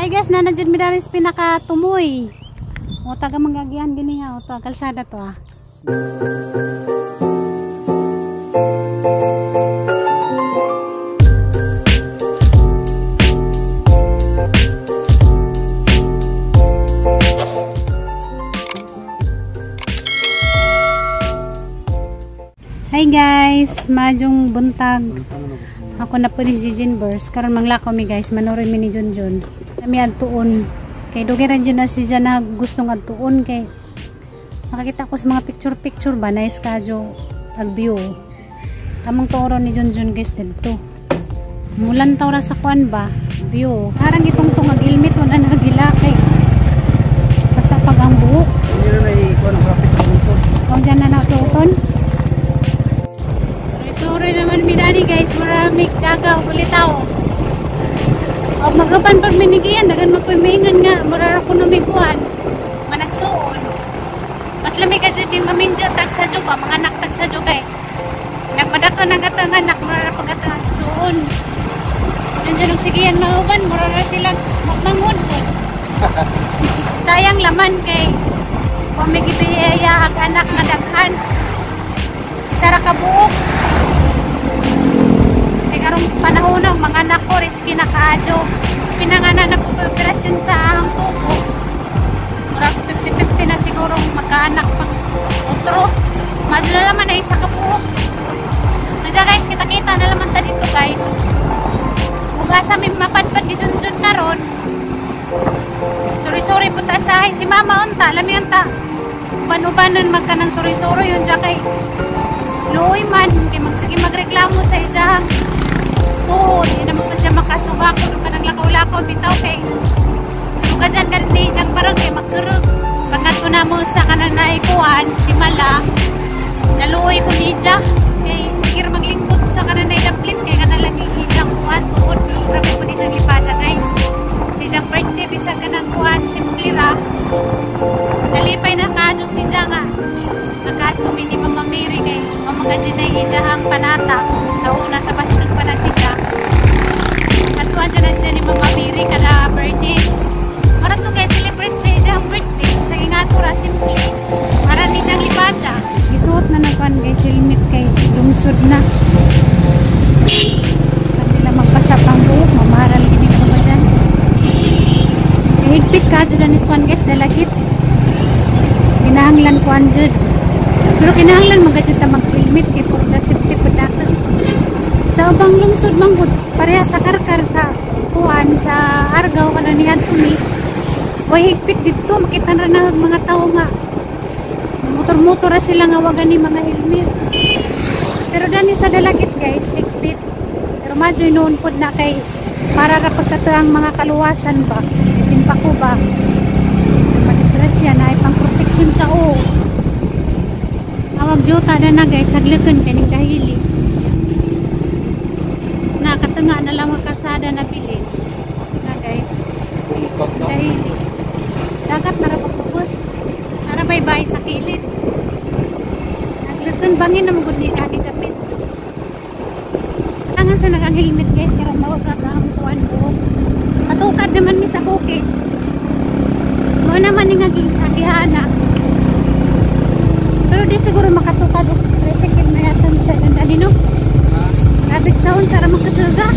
Hi guys, na jud mi diri sa pinakatumoy. O taga manggagian gini ha, o to kalsada to ah. Hi guys, maayong buntag. Ako na po ni Jijin Burst. Karon manglakaw mi guys, manuroy mi ni Junjun. Kami adtuon. Kay dugay ra jud na siya na gustong adtuon kay nakakita ko sa mga picture-picture ba nice kadyo ag view. Among tuoro ni Junjun guys didto. Mulan taw ra sa kuan ba view. Arang gitungtong ag helmet wala na gila kay basta pag ang buhok. Hindi na nai kuan ang traffic sa motor. Kung dyan na nasuoton. Sorry naman mi dani guys, marami dagaw kulitaw. Og magapan pa minigiyan, daghan man po'y maingan nga, murara ko numiguan, managsuon. Mas lami kasi di maminjo tag sa ba, mga anak tag sa kay. Nagpadako ng atang anak, murara pag atang suon. Diyan og sigiyan mauban, murara sila magmanghod po. Sayang laman kay wa may gibiyaya ag anak nga daghan. Isa ra ka buok. Kay karong panahon na mga anak ko risky na kaadyo. Pinanganak na po ko operasyon sa ahang tubo. Murag 50-50 na siguro magkaanak pag otro. Madula naman na isa ka buok. Nandiyan guys, kita-kita na laman ta dito guys. Kung asa may mapadpad ni Junjun karon. Sorry-sorry po ta sahay si mama unta, lami unta. Uban-ubanan magkanang sorry-sorry yun dyan kay luoy man, kay magsige magreklamo sa idahang tuhod, di naman pa siya makasuga kung ka nang lakaw-lakaw bitaw kay ano ka dyan ganti dyan parang kay magkurog. Pagkato na mo sa kanang naikuan, si Mala, naluoy ko niya kay sige maglingkod sa kanang naidaplit kay kanang lagi idang kuan tuhod, pero grabe po niya lipasa guys. Si Jang birthday bisag kanang kuan simple ra. Nalipay na kaso si Jang nga. Nakato mi ni Mama Mary kay Mama kasi na ijahang panata sa una sa pastig pa na siya. Katuan dyan na siya ni Mama Mary kada birthdays. Para to guys, celebrate sa ijahang birthday. Sa ingatura, simple. Para ni Jang lipacha. Isuot na nagkuhan guys, helmet kay lungsod na. Kanila magpasa pang buhok, mamaral gini ko ba dyan. Higpit ka, dyan na ni guys, dalagit. Kinahanglan kuan jud. Pero kinahanglan magajud ta mag-helmet kay for the safety pud nato. Sa ubang lungsod man gud pareha sa Karkar sa kuan sa Argao kana ni Anthony. Way higpit didto makita ra na mga tawo nga motor-motor ra sila nga wa gani mga helmet. Pero dani sa Dalagit guys, higpit. Pero medyo noon pud na kay para ra po sa ang mga kaluwasan ba. Bisin pa ko ba. Madisgrasya na ay pang protection sa o. Awag jota na na guys, saglukon kaning kahili. Nakatunga na lang ang karsada na pili. Na guys, kahili. Dagat na ra pagpupos. Ara bye-bye sa kilid. Naglukon bangin na magud ni dati dapit. Tangan sa nagang helmet guys, pero mawag ang kuan buhok. Patukad naman mi sa bukid. Mo naman ni nga gihana. Pero di siguro makatukad og tricycle na yata sa dali no. Traffic sound sara makasuga.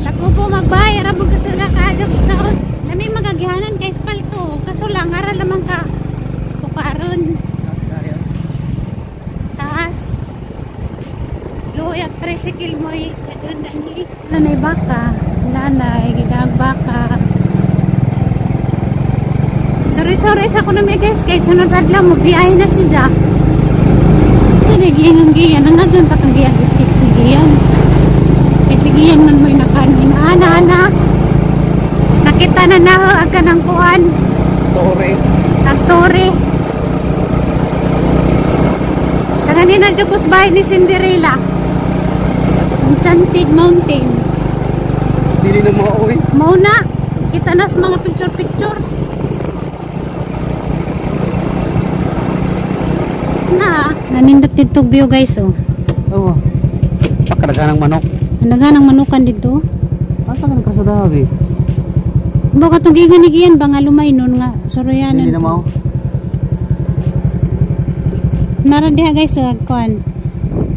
Lakubo magbay ra mo kasuga kaadyo sound. Lami magagihanan kay espalto kaso lang ara lamang ka tukaron. Taas. Luoy ang tricycle mo adun dani. Nanay baka, nanay gidag baka. Sorry sa kuno mi guys kay sunod adlaw mo biyahe na si Jack. Sige ang giyan ang adyon ta kang giyan iskit si giyan. Kay si giyan man mo'y nakanin. Ana ana. Nakita na na ang kanang kuan. Tore. Ang tore. Tanganin na jud bahay ni Cinderella. Enchanted Mountain. Dili na mauwi. Mauna. Kita na sa mga picture-picture. Na, nanindot dito view guys oh. Oo. Kadaghanang manok. Ang daghanang manukan dito. Asa ka nagkasada abi? Baka itong giganigian ba nga lumay nun nga Hindi suruyanan. na mao. Nara diha guys sa kuan.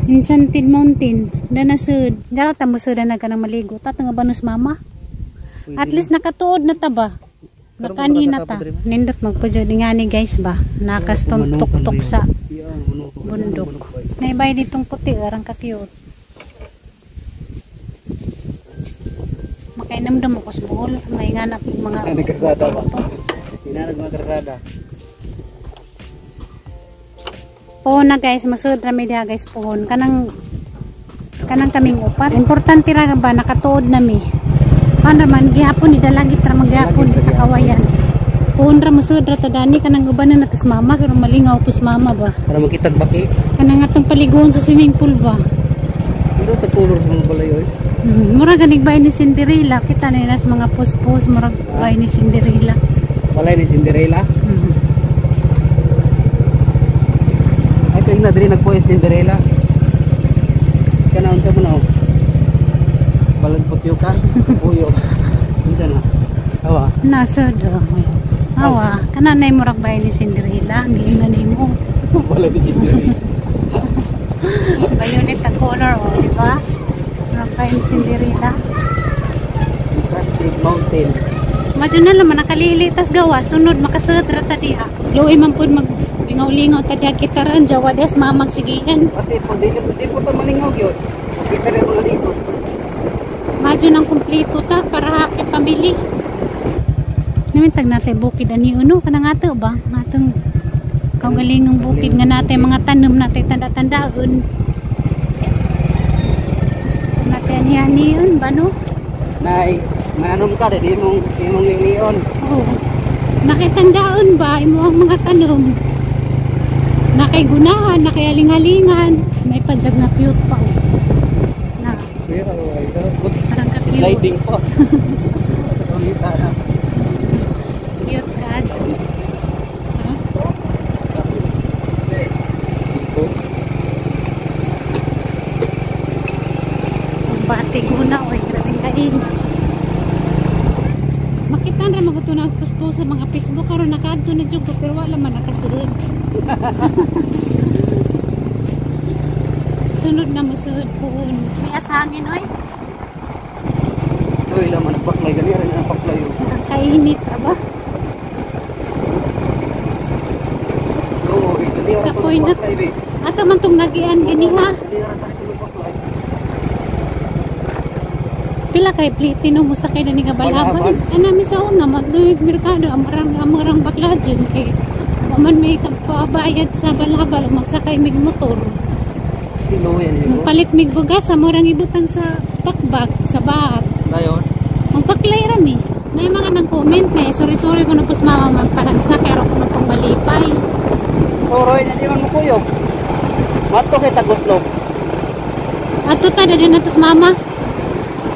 Enchanted Mountain. Dana sud. Dara ta mo sud na ka nang maligo. Ta nga banos mama. At least nakatuod na ta ba. Nakani na ta. Nindot magpudyo ngani guys ba. Nakastong tuktok sa bundok. Naibay ditong puti arang ka cute. Makainamdam ako sa buhol. May nganap mga Nagkasada ba? buto. Hinarag mga karsada. Pohon na guys, masud ra mi diha guys pohon. Kanang kanang kaming upat. Importante ra ba nakatuod na mi. Kan ra man gihapon ni dalagit ra maghapon di sa kawayan. Pohon ra masud ra ta dani kanang uban na natos mama pero malingaw pus mama ba. Para makitag baki. Kanang atong paliguon sa swimming pool ba. Pero ta color sa mga balay oy. Mura ganig bay ni Cinderella kita na nas mga pus-pus murag bay ni Cinderella. Balay ni Cinderella. Ay kay na diri nagpuyo Cinderella. Kana unsa mo na oh? Balag putyo ka, puyo. Unsa na? Awa. Nasa do. Awa, kana nay murag bay ni Cinderella ang giingan nimo. Balay ni Cinderella. Violet ang color, oh, di ba? Murag bay ni Cinderella. Enchanted Mountain. Madyo na lang, nakalili tas gawa, sunod makasud ra ta diha. Luoy man pud mag lingaw-lingaw ta diha kitaran jawa des mamagsigian. Pati po dili di po ta malingaw gyud. Kita rin mga dito. Madyo nang kumpleto ta para happy family. Namintag natay bukid ani uno kanang ato ba? Atong kaugalingong bukid nga natay mga tanom natay tanda-tandaon. Natay ani-anion ba no? Nay, manom ka di imong imong lilion. Oo. Nakitandaon ba imo ang mga tanom? Nakay gunahan, nakay aling-alingan. May padyag nga cute pa oh. Na, parang ka cute. Sliding po. Cute ka. Huh? Ang bati guna oy, grabe kain. Makita ra mga to nagpost sa mga Facebook karon nakaadto na jud ko pero wala man nakasulod. Sunod na mosulod puhon. May asangin oy. Uy, laman ang paklay gani ra ang paklay. Ang kainit ra ba? Oo, gani ra Kapoy na. Ato man tong nagian gani ha. Pila kay plite no musakay na ni nga balabal. Ana mi sa una magduyog merkado amarang amarang bakla dyan kay wa man may kapabayad sa balabal magsakay mig motor. Palit mig bugas sa murang ibutang sa pakbag sa bar. Dayon. Magpaklay ra mi. Nay mga nang comment na sorry sorry ko na pus mama magparagsa kay ko na pong malipay. Soroy na di man mo kuyog. Mato kay Taguslog. Ato ta dali na tas mama.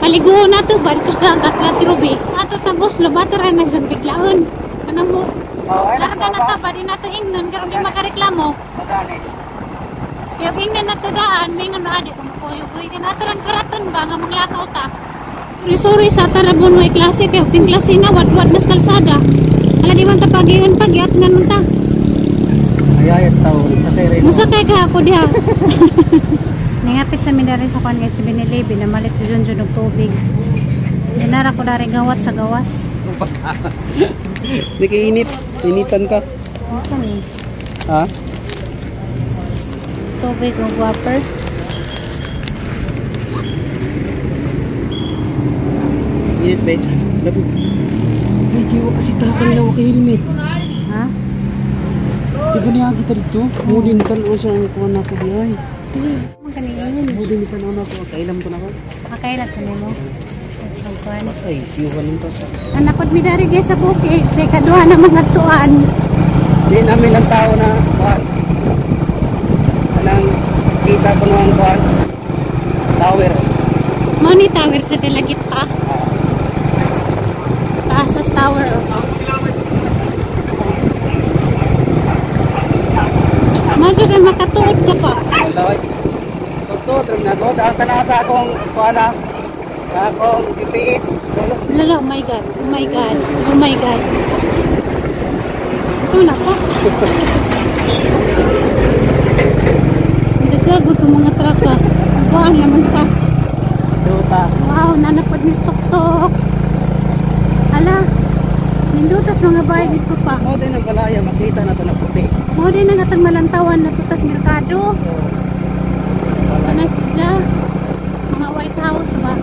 Paliguon na to, bantos dagat na tirubi. Ato Taguslog, ato ra na sa biglaon. Ano mo? Oh, ay Larga na ta, ba di na to ingnon, karon di makareklamo. Magani. Kaya ingnon na to daan, may ngano adi ko makuyog-uyog. Kaya ato rang karaton ba nga maglakaw ta. Sorry, sorry sa tarabon way klase kay ting klase na wadwad mas kalsada. Ala di man ta pagihan pagyat nga nun ta. Ayayat tao, sakay rin. Musakay ka ako diha. Ningapit sa mindari sa kuan guys, si Binilibi na malit si Junjun og tubig. Dinara ko dari gawat sa gawas. Nakiinit, initan ka. Kani? Ha? Tubig og water. Init ba? Labi. Ay, di ko kasi ta kanila wa kay helmet. Ha? Di ba niya kita dito? Mudi ni tan-aw sa ang kuan ako di ay. Magkani Mudi ni tan-aw na ako, kailam ko na ako. Makailat ko nimo. Ang kuan. Ay, siyuhan nito sa. Anak ko mi dari guys sa bukid, sa ikaduha na mga tuan. Di namin lang tao na kuan. Anang kita ko ang kuan. Tower. Mao ni tower sa Dalagit pa. Taas sa tower. Madyo kan makatuod ka pa. To, tram na ko. Ang tanaw sa akong kuana. Sa akong GPS. Lala, oh my God. Oh my God. Oh my God. Ito na pa. Nagagago itong mga truck ah. Buwan naman pa. Duta. Wow, nanapod ni Stok-Tok. Hala, nindutas mga bahay dito pa. Mo din ang balaya, makita na to na puti. Mo din ang atang malantawan na tutas merkado. Panas dya. Mga White House ba?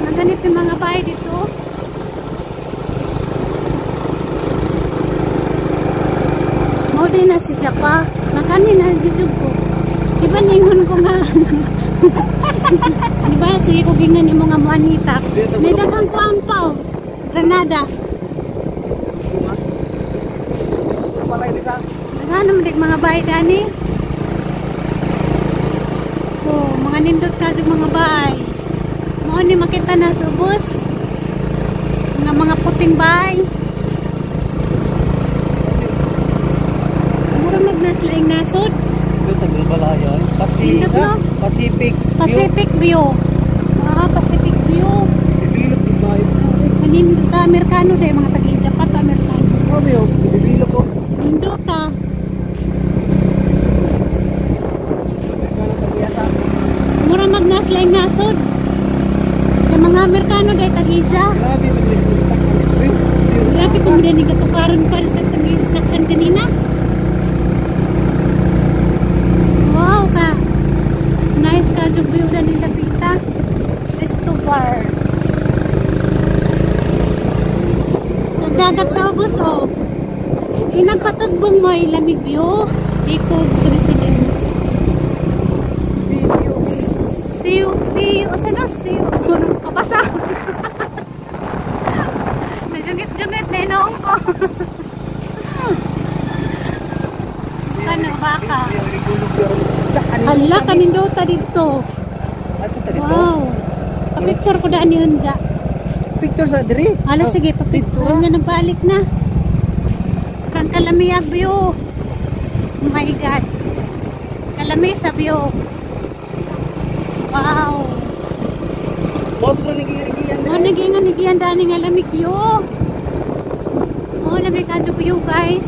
Naganip yung mga bahay dito. Mo din na si Japa. Nakani na gijug ko. Di ba ningon ko nga? Di ba? Sige ko gingan ni mga muanita. May daghang kuan pa oh. Granada. Daghan naman dig mga bahay dani. Oh, mga nindot ka sa mga bahay. Mao ni makita na sa ubos. Mga puting bahay. Mura magnaslaing nasod. Dito ang balaya. Nindot, no? Pacific View. Pacific View. Ah, Pacific View. Bibilog yung bahay. Kanindot ka, Amerikano dahil mga taga-Japan, Amerikano. Grabe oh, bibilog ko. Nindot ah. Mura magnaslaing nasod. Kay mga Amerikano dahil tag-Ija. Grabe, Grabe kung hindi ni katukaron pa sa tag-sakkan kanina. Wow ka. Nice ka jud view na ni Lapita. Resto bar. Nagdagat sa ubos oh. Hinagpatugbong mo ay lamig view. Jacob's Residence. See you, see you. Asa na? See you. Kapasa. Najungit-jungit na inoong ko. Ano baka? Ala, kanindota dito. Wow. Pa-picture ko daan yun dya. Picture sa diri. Ala, sige, pa-picture. Nga, nagbalik na. Kang kalamiyag view. Oh my God. Kalami sa view. Wow. Boss ko nigi-giyan. Oh, nagiingan nigiyan dani nga lamig view. Oh, lamig kadyo view, guys.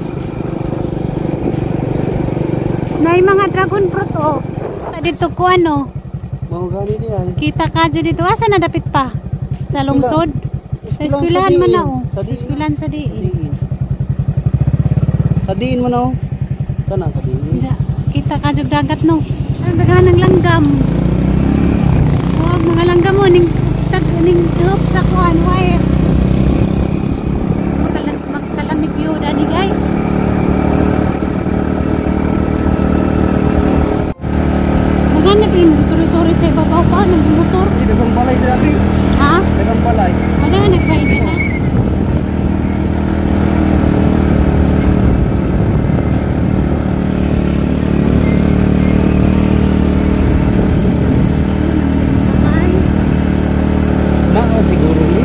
Nay mga dragon fruit oh. Dito ko ano, Mao gani diyan. kita kadyo dito. Asa na dapit pa? Sa lungsod? Sa eskwelahan man na oh. Sa Sa diin. eskwelahan sa diin. Sa diin mo na oh. Kana sa diin. Kita kadyo dagat no. Ang daghan ng langgam. Huwag mga langgam mo ning tag ning drop sa kuan wire. Magkalamig view dani guys. Magana din suri-suri sa ibabaw pa ng motor. Di dagang balay diri. Ha? Dagang balay. Wala nagbayad na. Ay, Mao siguro ni.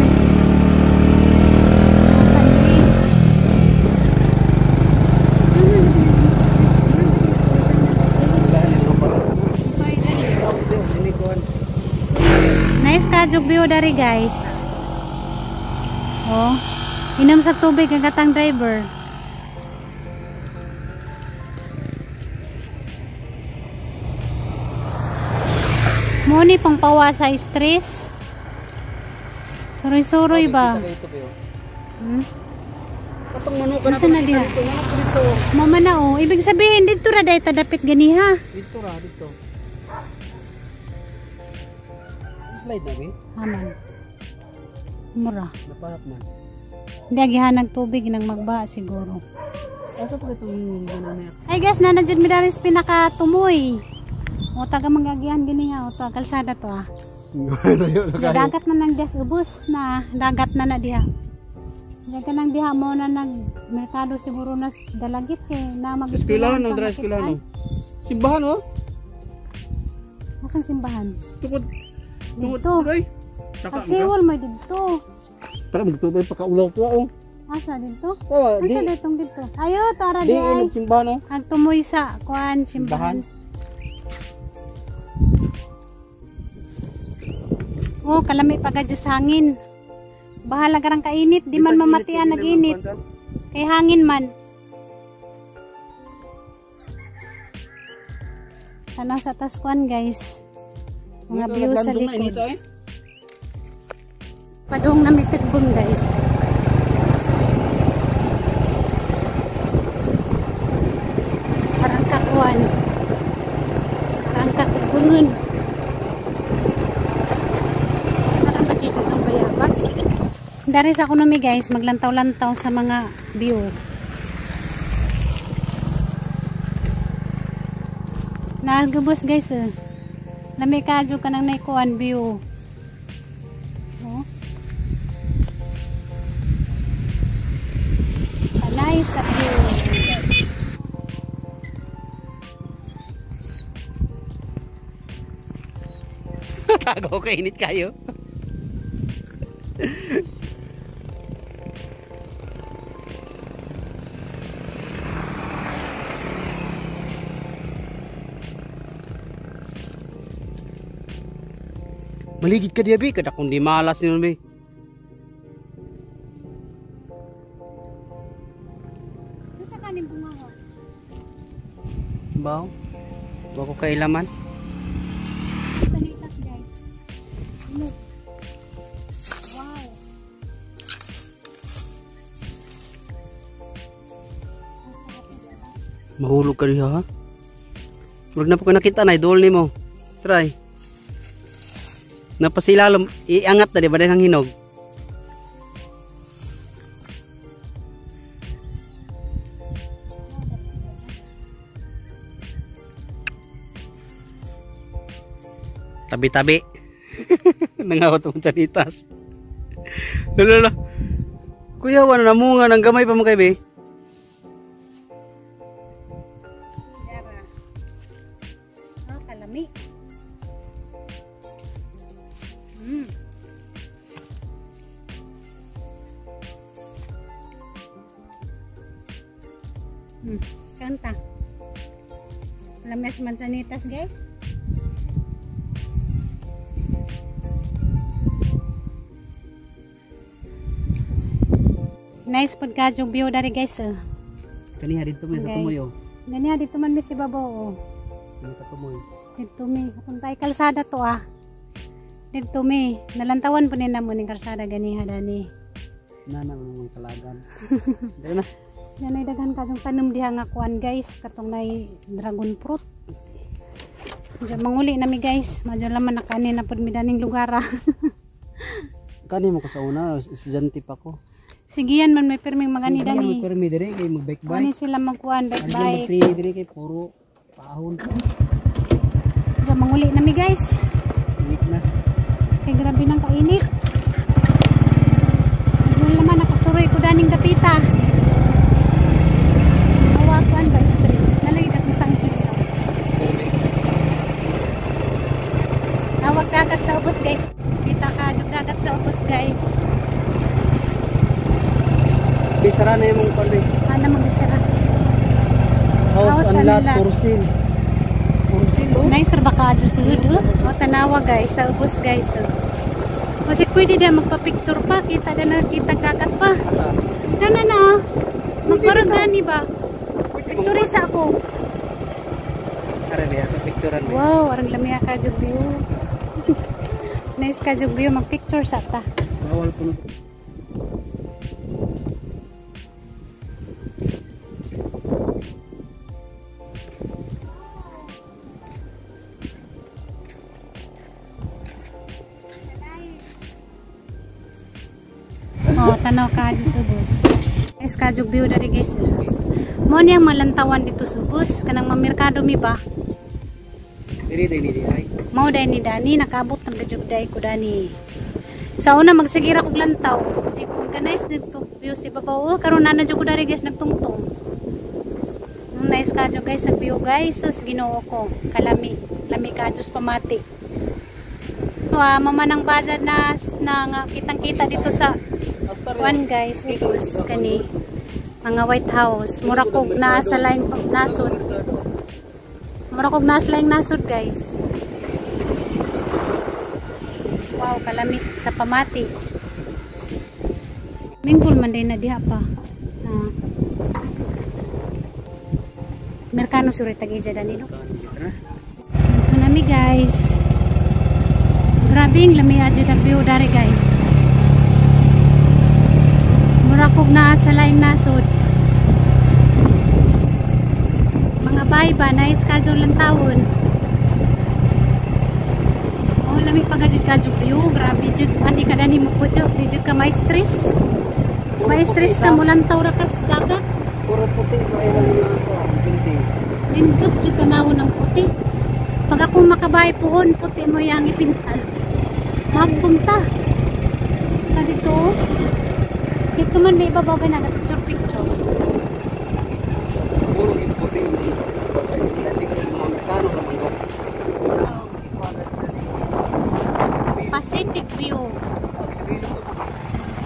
Nice ka view dari guys. Oh, inom sa tubig ang katang driver. Mo ni pang pawa sa stress. Suroy-suroy ba? Katong manok Asa na diha? Dito. Mama na oh. Ibig sabihin dito ra dahil tadapit ganiha. Dito ra dito. Slide na bi. Aman. Mura. Napahap man. Hindi agihan ng tubig nang magbaha siguro. Asa pa itong ganun na Ay guys, na jud mi diri sa pinakatumoy. O taga mangagihan gini ha, o taga kalsada to ah. Dagat na nang des ubos na, dagat na na diha. Dagat nang diha mo na nag merkado siguro na dalagit kay na mag Eskwelahan ang dry eskwelahan. Simbahan oh. Asang simbahan? Tukod Dito. Ay. Pagsiwol mo dito. Tara magtubay pakaulaw to oh. Asa dito? Oh, di. Asa ditong dito? Ayo, tara di di ay. ilog simbahan oh. Agtumoy sa kuan simbahan. Oh, kalami pa gadyo sa hangin. Bahala ka rang kainit, di man mamatian nag-init. Kay hangin man. Tanaw sa taskuan guys. Mga view sa likod. Padung na may tigbong guys. Parang kakuan. Parang kakubangon. Parang pachito ng bayabas. Dari sa kunomi guys, maglantaw-lantaw sa mga view. Nagubos guys eh. Lami kadyo ka nang naikuan view. Oh. Panay sa view. Tago kainit kayo. Maligid ka diya, bi. Kada kung di malas niyo, bi. Sa kanin bunga ko? Baw. Bago kailaman. Sanitas, guys. Look. Wow. Mahulog ka diha, ha? Huwag na po ka nakita na, idol ni mo. Try. Napasilalom, iangat na di ba dahil ang hinog? Tabi-tabi. Nangawat mo sanitas. Lala. Kuya, wala na munga ng gamay pa mo kay be. Oh, kalami. Kanta. Lames mansanitas, guys. Nice pod kadyo view dari guys. Kaniha dito may sa tumoy oh. Ganiha dito man may si babaw oh. Dito tumoy. Dito may atong tay kalsada to ah. Dito may nalantawan po ni namo ning kalsada ganiha dani. Nana mga kalagan. Dili na. Yanay daghan kadtong tanom diha nga kuan guys, katong nay dragon fruit. Diyan manguli nami guys, madyo laman na kanin na pud mi daning lugar ah. Kani mo ko sa una, estudyante pa ko. Sige yan man may pirming mga ni dani. May pirmi diri kay mag bike bike. Ani sila magkuan bike bike. Mag diri kay puro pahon. Diyan manguli nami guys. Init na. Kay grabe nang kainit. Diyan laman nakasuroy ko daning dapita. Awakuan ba stress? Nalagi katong tangki. Awag dagat sa ubos guys. Kita ka jud dagat sa ubos guys. Bisara na imong kon. Ana magbisara. House and lot porcelain. Porcelain oh. Nice ra ba ka sud oh. Oh tanawa guys sa ubos guys. Oh. Kasi pwede dia magpa-picture pa, kita na kita dagat pa. Dana na. Magparang gani ba? Picture sa ako. Are niya picturean. Wow, arang lamia ka jud view. Nice ka jud view magpicture sa ta. Bawal kuno. Oh, tanaw ka jud sa ubos. Nice ka jud view dari guys. Mo niyang malantawan dito sa ubos kanang mamerkado mi ba? Diri diri diri ay. Mao day ni Dani nakaabot nang gajud day ko dani. Sa una magsigira kog lantaw. Si kung ka nice dito view si babaw. Oh, karon na jud ko dari guys nagtungtong. Nice ka jud guys sa view guys. Sus Ginoo ko. Kalami, lami ka jud pamati. Wa mama nang budget na nga kitang-kita dito sa Hasta Kuan guys, ubos kani mga White House. Mura kog naa sa laing nasod. Mura kog naa sa laing nasod, guys. Wow, kalamit sa pamati. Minggol man din na diha pa. Ah. Merkano suri tag-ija dani, no? Ito nami, guys. Grabe ang lami adyo ng view dari, guys. Mura kog naa sa laing nasod. Mga bay ba, nice kadyo lang tawon. Oh, lami pa gajud kadyo view. Grabe jud ani ka dani mo pudyo, di jud ka may stress. May stress ka mo lantaw ra kas dagat. Puro puti ba ilang mga building. Nindot jud tanawon ng puti. Pag ako makabay puhon, puti mo yang ipintal. Magpunta. Ta dito. Oh. Dito man may ibabaw ka na picture picture. Puro yung puti. Mga Amerikano ka man. Oh. Pacific view.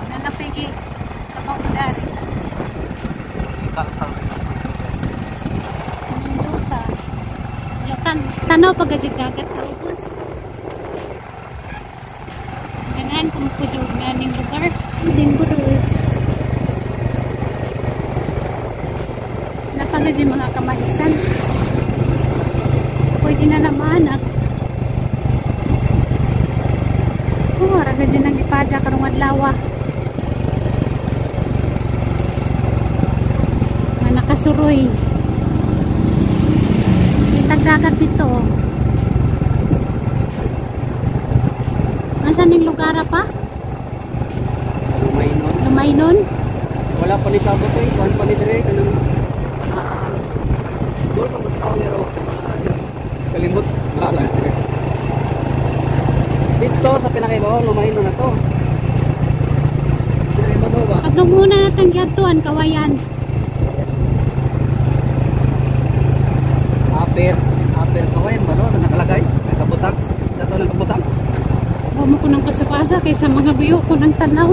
Nanapigi kabaw dari. Nindota. Tanaw pag dagat sa ubos. Ganahan kung pudyo nga ning lugar. Dimburus. Napagajid mga kamaisan. Pwede na naman at oh, raga dyan ang ipadya karong adlaw. Mga nakasuroy. Itag dagat dito, oh. Asa ning lugar pa? Lumaynon. Lumaynon? Wala pa ni kabot eh. Kuhan pa ni dire. Kanang doon pa mas tao nero. Kalimot. Wala. Dito sa pinakaibaw, Lumaynon na to. Pinakaibaw ba? At nung una natang giadtuan, Kawayan. Upper, upper Kawayan ba no? Na nakalagay? Nakabutang? Dato ng kabutang? Huwag mo ko ng pasapasa kaysa mga biyo ko ng tanaw.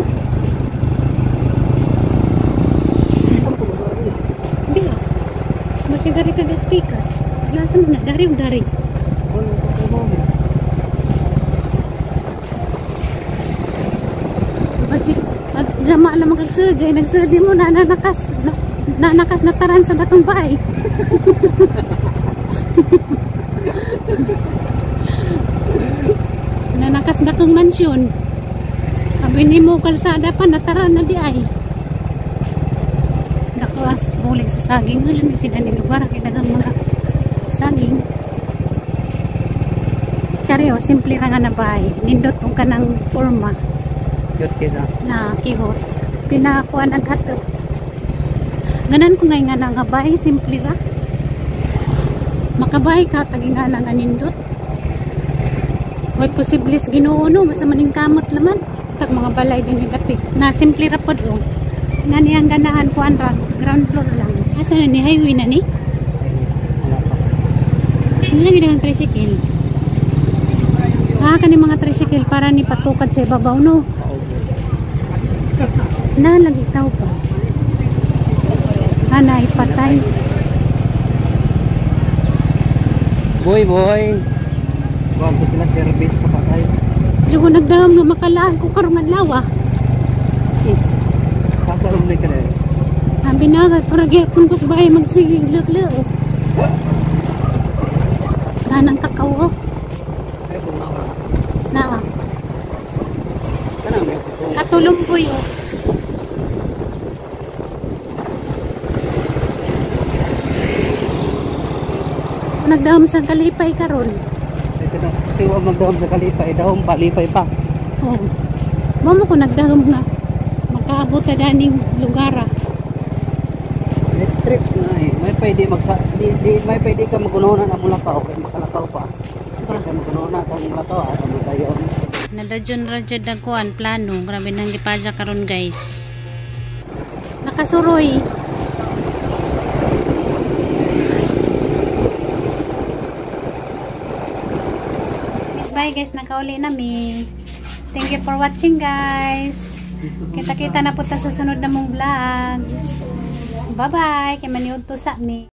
Hindi ah. Masigari ka speakers. Lasa mo na, dari o dari. Basi, at jama lang magagsudya, nagsudya mo, nananakas, nanakas na taran sa dakong bahay. Nanakas na kang mansyon. Abi ni mo kalsada pa, nataran na di ay. Nakuas, bulig sa saging. Alam ni sila ni lugar, kita ng mga saging. Kareo, simple ra nga na bahay. Nindot ang kanang forma. Cute kisa. Na kihot. Pinakuan ang hatop. Ganan ko ngay nga na nga bahay, simple ra. Makabahay ka, tagi nga na nga nindot. Way posibles Ginoo no, basta maning kamot laman. Tag mga balay din dapit. Na simple ra pod oh. Nga niyang ganahan kuan ra, ground floor lang. Asa na ni highway na ni? Wala pa. Ano lang ang tricycle? Ah, kani mga tricycle para ni patukad sa ibabaw no. Na lagi tao pa. Ana ipatay. Boy, boy. Kuhan ko sila service sa patay. Diyo ko nagdahom nga makalaan ko karong adlaw ah. Kasarom na ka na. Ang binaga, turagi akong ko sa bahay magsigig lutlo. Ganang kakao oh. Ay, bumawa. Na, Kana may putong. katulumpoy oh. Nagdahom sa kalipay karon. Ay, kana. Kasi huwag magdahom sa kalipay. Dahom pa, lipay pa. Oh. Mo ko nagdahom nga makaabot ta daning lugar ah. Trip na eh. May pwede magsa di, di may pwede ka magunona na mulakaw kay makalakaw pa. Kaysa magunona kang mulakaw asa man tayo. Nadadyon ra jud nagkuan plano. Grabe nang gipadya karon, guys. Nakasuroy. Guys, bye guys, nakauli nami. Thank you for watching, guys. Kita-kita na po ta sa sunod na mong vlog. Bye-bye. Kay maniud to sa mi.